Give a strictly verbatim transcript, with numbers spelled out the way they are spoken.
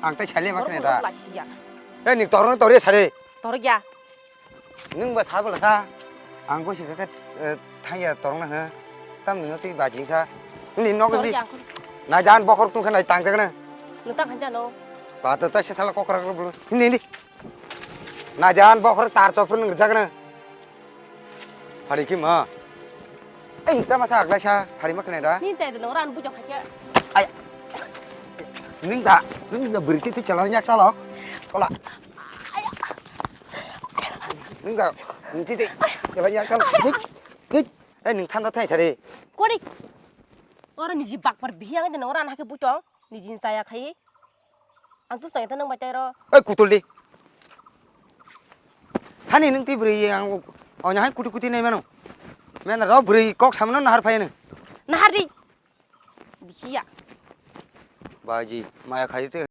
Ang tai sale ma khne da. Borok lasiya. Eh, ni torno tori sale. Torya. Nung ba sa bala sa. Ang ko sika ka thangya torno ha. Tam nung twi bajing sa. Ni nok ni. Torya ang ko. Na jan bokhor tu khna tang jagna. Nung tang han jano. Ba to ta se sala kokra ko bulu. Ni ni. Na jan bokhor tar chopur nung jagna. Hari ki ma. Eh, ta masa aglai sa, hari ma khna da. Ni jai de nung ran bujok khacha. Ay. Ning da, ning da beri titi chala nyak chala. Kola. Ning da, ning titi chala nyak chala. Git, git. Eh, ning thanda thai sari. Kori. Ora niji bakpar bihi ang de nung ran hake bujok. Nijin chaya khai. Ang tus tong nang bai tero. Oi, kutul di. Thani nung ti bwrwi ang o nyahai kuti kuti nai mano. Men ro bwrwi kok samno nahar phai nung. Nahar di. Bihiya. Baji, maya khai te.